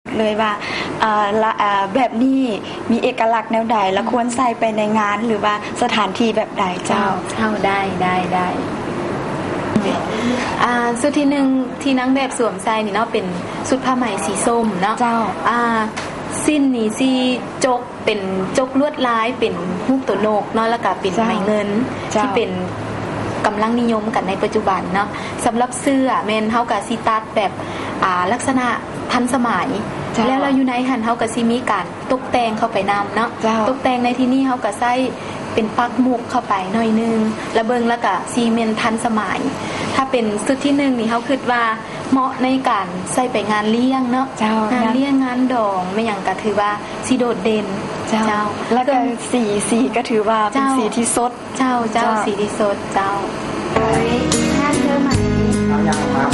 ເລີຍວ່າ ເອີ ລະ ເອີ ແບບນີ້ມີເອກະລັກແນວໃດ ລະຄວນໃສ່ໄປໃນງານ ຫຼືວ່າສະຖານທີ່ແບບໃດເຈົ້າ? ເຈົ້າ ເຈົ້າ ໄດ້ ໄດ້ ໄດ້. ອ່າ ຊຸດທີໜຶ່ງທີ່ນາງແບບສວມໃສ່ນີ້ເນາະ ເປັນຊຸດຜ້າໄໝສີສົ້ມເນາະ. ເຈົ້າ. ອ່າ ສິ້ນນີ້ຊິຈົກ ເປັນຈົກລວດລາຍເປັນຮູບຕົວນົກເນາະ ແລ້ວກະເປັນ ເຈົ້າ ໄມ້ເງິນ ເຈົ້າ ທີ່ເປັນກຳລັງນິຍົມກັນໃນປັດຈຸບັນເນາະ. ສຳລັບເສື້ອແມ່ນເຮົາກະຊິຕັດແບບ ອ່າ ລັກສະນະທັນສະໄໝ ເຈົ້າ ແລ້ວ ແລ້ວຢູ່ໃນຫັ້ນເຮົາກະຊິມີການຕົກແຕ່ງເຂົ້າໄປນຳເນາະ. ເຈົ້າ. ຕົກແຕ່ງໃນທີ່ນີ້ເຮົາກະໃຊ້ເປັນປັກໝຸກເຂົ້າໄປໜ້ອຍໜຶ່ງ ລະເບິ່ງລະກະຊິແມ່ນທັນສະໄໝ. ຖ້າເປັນຊຸດທີໜຶ່ງນີ້ ເຮົາຄິດວ່າ ເໝາະໃນການໃສ່ໄປງານລ້ຽງເນາະ. ເຈົ້າ. ງານລ້ຽງ ງານດອງ ແມ່ນຫຍັງກະຖືວ່າຊິໂດດເດັ່ນ. ເຈົ້າ. ເຈົ້າ. ແລ້ວກະສີ ສີກະຖືວ່າເປັນ ເຈົ້າ ສີທີ່ສົດ. ເຈົ້າ ເຈົ້າ. ເຈົ້າ. ສີທີ່ສົດ. ເຈົ້າ. ເອົາຍັງມາ.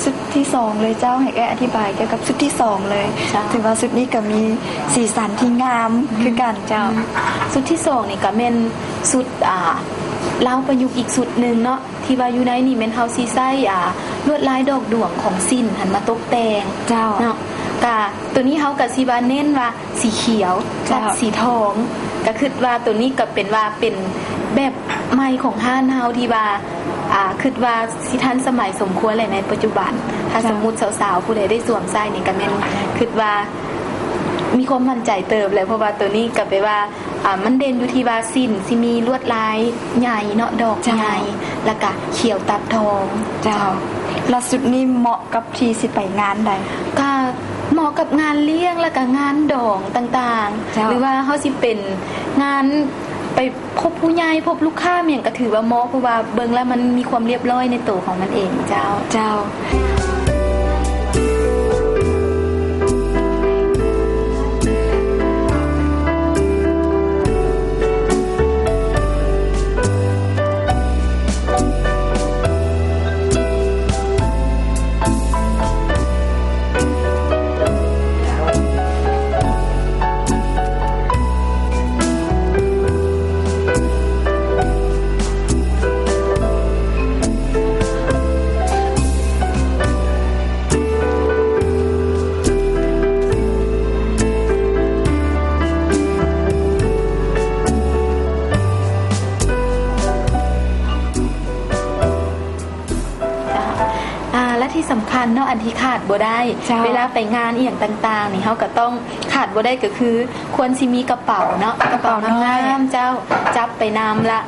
ຊຸດທີສອງເລີຍເຈົ້າ ໃຫ້ເອື້ອຍອະທິບາຍກ່ຽວກັບຊຸດທີສອງເລີຍ. ເຈົ້າ. ຖືວ່າຊຸດນີ້ກະມີສີສັນທີ່ງາມ ອືມ ຄືກັນເຈົ້າ. ອືມ ຊຸດທີສອງນີ້ກະແມ່ນຊຸດ ອ່າ ລາວປະຍຸກອີກຊຸດໜຶ່ງເນາະ ທີ່ວ່າຢູ່ໃນນີ້ແມ່ນເຮົາຊິໃຊ້ ອ່າ ລວດລາຍດອກດວງຂອງສິ້ນຫັ້ນມາຕົກແຕ່ງ. ເຈົ້າ. ເນາະ ກະໂຕນີ້ເຮົາກະຊິວ່າເນັ້ນວ່າສີຂຽວ ເຈົ້າ ກັບສີທອງ ກະຄິດວ່າໂຕນີ້ກະເປັນວ່າເປັນແບບໃໝ່ຂອງຮ້ານເຮົາທີ່ວ່າ ອ່າ ຄິດວ່າຊິທັນສະໄໝສົມຄວນແຫຼະໃນປັດຈຸບັນ. ເຈົ້າ. ຖ້າສົມມຸດສາວໆຜູ້ໃດໄດ້ສວມໃສ່ນີ້ກະແມ່ນ ເຈົ້າ ຄິດວ່າມີຄວາມໝັ້ນໃຈເຕີບແຫຼະ ເພາະວ່າໂຕນີ້ກະແປວ່າ ອ່າ ມັນເດັ່ນຢູ່ທີ່ວ່າສິ້ນຊິມີລວດລາຍໃຫຍ່ເນາະ ດອກ ເຈົ້າ ໃຫຍ່ ລະກະຂຽວຕັດທອງ. ເຈົ້າ. ລະຊຸດນີ້ເໝາະກັບທີ່ຊິໄປງານໃດ? ກະເໝາະກັບງານລ້ຽງ ລະກະງານດອງຕ່າງໆ. ເຈົ້າ. ຫຼືວ່າເຮົາຊິເປັນງານໄປພົບຜູ້ໃຫຍ່ ພົບລູກຄ້າຫຍັງກະຖືວ່າເໝາະ ເພາະວ່າເບິ່ງລະມັນມີຄວາມລຽບຮ້ອຍໃນໂຕຂອງມັນເອງ. ເຈົ້າ. ເຈົ້າ. ອ່າ ແລະທີ່ສຳຄັນເນາະ ອັນທີ່ຂາດບໍ່ໄດ້ ເຈົ້າ ເວລາໄປງານອີ່ຫຍັງຕ່າງໆນີ້ ເຮົາກະຕ້ອງຂາດບໍ່ໄດ້ກະຄື ຄວນຊິມີກະເປົາເນາະ ກະເປົາງາມໆ ເຈົ້າ ຈັບໄປນຳ. ລະ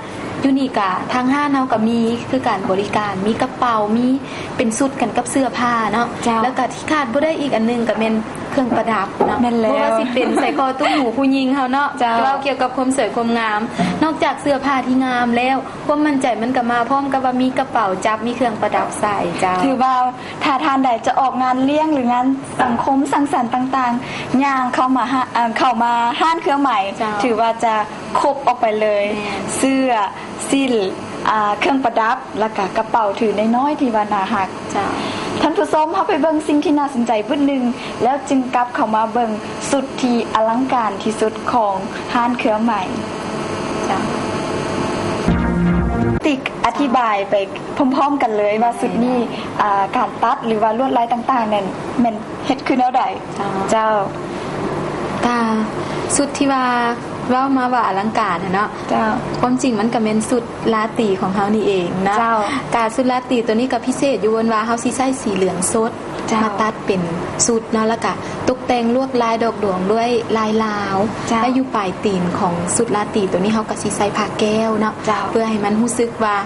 ຢູ່ນີ້ກະທາງຮ້ານເຮົາກະມີຄືການບໍລິການ ມີກະເປົາ ມີເປັນຊຸດກັນກັບເສື້ອຜ້າເນາະ ເຈົ້າ ລະກະທີ່ຂາດບໍ່ໄດ້ອີກອັນໜຶ່ງກະແມ່ນເຄື່ອງປະດັບເນາະ. ແມ່ນແລ້ວ ບໍ່ວ່າຊິເປັນສາຍຄໍ ຕຸ້ມຫູຜູ້ຍິງເຮົາເນາະ ເຈົ້າ ເວົ້າກ່ຽວກັບຄວາມສວຍຄວາມງາມ ນອກຈາກເສື້ອຜ້າທີ່ງາມແລ້ວ ຄວາມໝັ້ນໃຈມັນກະມາພ້ອມກັບວ່າມີກະເປົາຈັບ ມີເຄື່ອງປະດັບໃສ່. ເຈົ້າ. ຖືວ່າຖ້າທ່ານໃດຈະອອກງານລ້ຽງ ຫຼືງານສັງຄົມສັງສັນຕ່າງໆ ຍ່າງເຂົ້າມາ ເຂົ້າມາຮ້ານເຄື່ອງໄໝ ເຈົ້າ ຖືວ່າຈະຄົບອອກໄປເລີຍ ແມ່ນ ເສື້ອ ສິ້ນ ເຄື່ອງປະດັບ ລະກະກະເປົາຖືນ້ອຍໆ ທີ່ວ່າໜ້າຮັກ. ເຈົ້າ. ທ່ານຜູ້ຊົມ ເຮົາໄປເບິ່ງສິ່ງທີ່ໜ້າສົນໃຈບຶດໜຶ່ງ ແລ້ວຈຶ່ງກັບເຂົ້າມາເບິ່ງຊຸດທີ່ອະລັງການທີ່ສຸດຂອງຮ້ານເຄື່ອງໄໝ. ເຈົ້າ. ຕິກອະທິບາຍໄປພ້ອມໆກັນເລີຍວ່າຊຸດນີ້ ອ່າ ການຕັດ ຫຼືວ່າລວດລາຍຕ່າງໆນັ້ນແມ່ນເຮັດຄືແນວໃດ? ເຈົ້າ. ເຈົ້າ. ກະຊຸດທີ່ວ່າເວົ້າມາວ່າອະລັງການຫັ້ນເນາະ. ເຈົ້າ. ຄວາມຈິງມັນກະແມ່ນຊຸດລາຕີຂອງເຮົານີ້ເອງເນາະ. ເຈົ້າ. ກະຊຸດລາຕີໂຕນີ້ກະພິເສດຢູ່ບ່ອນວ່າເຮົາຊິໃຊ້ສີເຫຼືອງສົດ. ເຈົ້າ ມາຕັດເປັນຊຸດເນາະ ແລ້ວກະຕົກແຕ່ງລວດລາຍດອກດວງດ້ວຍລາຍລາວ ເຈົ້າ ແລະ ຢູ່ປາຍຕີນຂອງຊຸດລາຕີໂຕນີ້ ເຮົາກໍຊິໃສ່ຜ້າແກ້ວເນາະ ເຈົ້າ ເພື່ອໃຫ້ມັນຮູ້ສຶກວ່າ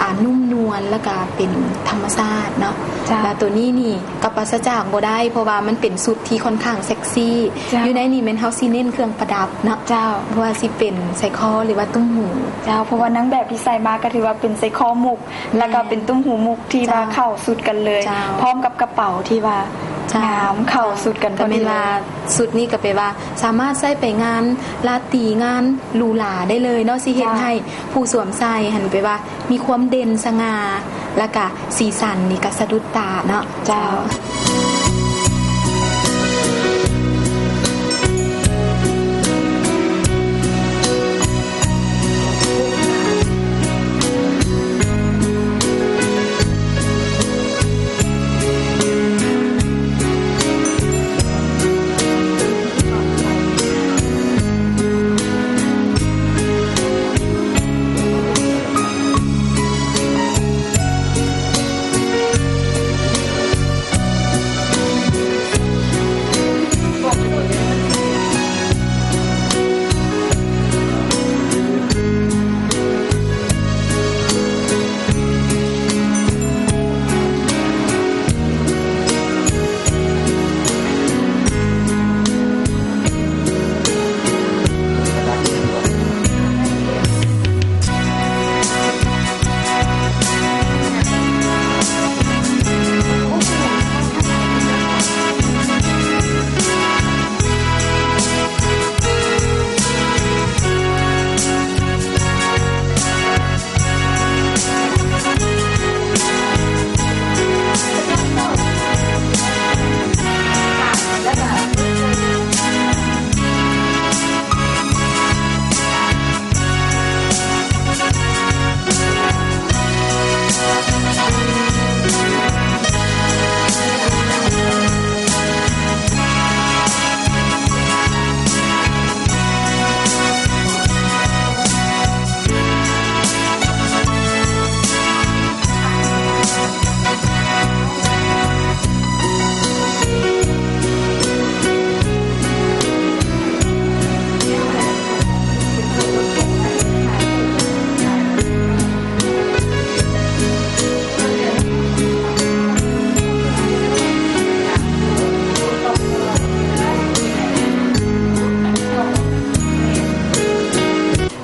ອ່າ ນຸ້ມນວນ ແລ້ວກະເປັນທຳມະຊາດເນາະ ເຈົ້າ ແລ້ວໂຕນີ້ນີ້ ກໍປາສະຈາກບໍ່ໄດ້ ເພາະວ່າມັນເປັນຊຸດທີ່ຄ່ອນຂ້າງເຊັກຊີ ເຈົ້າ ຢູ່ໃນນີ້ແມ່ນເຮົາຊິເນັ້ນເຄື່ອງປະດັບເນາະ ເຈົ້າ ບໍ່ວ່າຊິເປັນສາຍຄໍ ຫຼືວ່າຕຸ້ມຫູ ເຈົ້າ ເພາະວ່ານາງແບບທີ່ໃສ່ມາກໍຖືວ່າເປັນສາຍຄໍມຸກ ແລ້ວກໍເປັນ ເຈົ້າ ຕຸ້ມຫູມຸກທີ່ວ່າ ເຈົ້າ ເຂົ້າຊຸດກັນເລີຍ ເຈົ້າ ພ້ອມກັບກະເປົາທີ່ວ່າ ເຈົ້າ ງາມ ເຂົ້າຊຸດກັນ ກໍແມ່ນວ່າ ພໍດີເລີຍ ຊຸດນີ້ກໍແປວ່າສາມາດໃຊ້ໄປງານລາຕີ ງານຫຼູຫຼາໄດ້ເລີຍເນາະ ຊິເຮັດ ເຈົ້າ ໃຫ້ຜູ້ສວມໃສ່ຫັ້ນ ແປວ່າ ມີຄວາມເດັ່ນສະຫງ່າ ແລ້ວກະສີສັນນີ້ກະສະດຸດຕາເນາະ ເຈົ້າ ເຈົ້າ.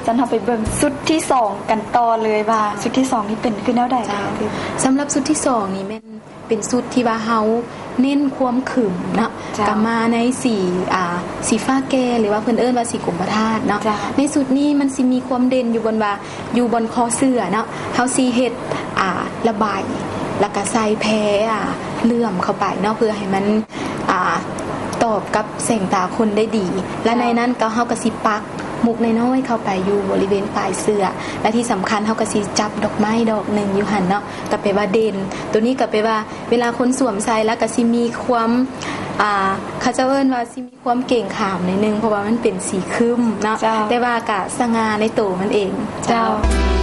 ຊັ້ນເຮົາໄປເບິ່ງຊຸດທີສອງກັນຕໍ່ເລີຍວ່າ ຊຸດທີສອງນີ້ເປັນຄືແນວໃດ? ເຈົ້າ ສຳລັບຊຸດທີສອງນີ້ແມ່ນເປັນຊຸດທີ່ວ່າເຮົາເນັ້ນຄວາມຂຶມເນາະ ເຈົ້າ ກໍມາໃນສີ ອ່າ ສີຟ້າແກ່ ຫຼືວ່າເພິ່ນເອີ້ນວ່າສີກົມປະທາດເນາະ ເຈົ້າ ໃນຊຸດນີ້ມັນຊິມີຄວາມເດັ່ນຢູ່ບ່ອນວ່າ ຢູ່ບ່ອນຄໍເສື້ອເນາະ ເຮົາຊິເຮັດ ອ່າ ລະໄບ ແລ້ວກໍໃສ່ແພ ອ່າ ເຫຼື້ອມເຂົ້າໄປເນາະ ເພື່ອໃຫ້ມັນ ອ່າ ຕອບກັບແສງຕາຄົນໄດ້ດີ ແລະ ເຈົ້າ ໃນນັ້ນກໍ ເຮົາກໍຊິປັກມຸກນ້ອຍໆເຂົ້າໄປຢູ່ບໍລິເວນປາຍເສື້ອ ແລະ ທີ່ສຳຄັນເຮົາກໍຊິຈັບດອກໄມ້ດອກໜຶ່ງຢູ່ຫັ້ນເນາະ ກໍແປວ່າເດັ່ນ ໂຕນີ້ກໍແປວ່າເວລາຄົນສວມໃສ່ ແລ້ວກໍຊິມີຄວາມ ອ່າ ເຂົາເຈົ້າເອີ້ນວ່າຊິມີ ຄວາມເກງຂາມໜ້ອຍໜຶ່ງ ເພາະວ່າມັນເປັນສີຄຶ້ມເນາະ ເຈົ້າ ແຕ່ວ່າກະສະຫງ່າໃນໂຕມັນເອງ ເຈົ້າ ເຈົ້າ.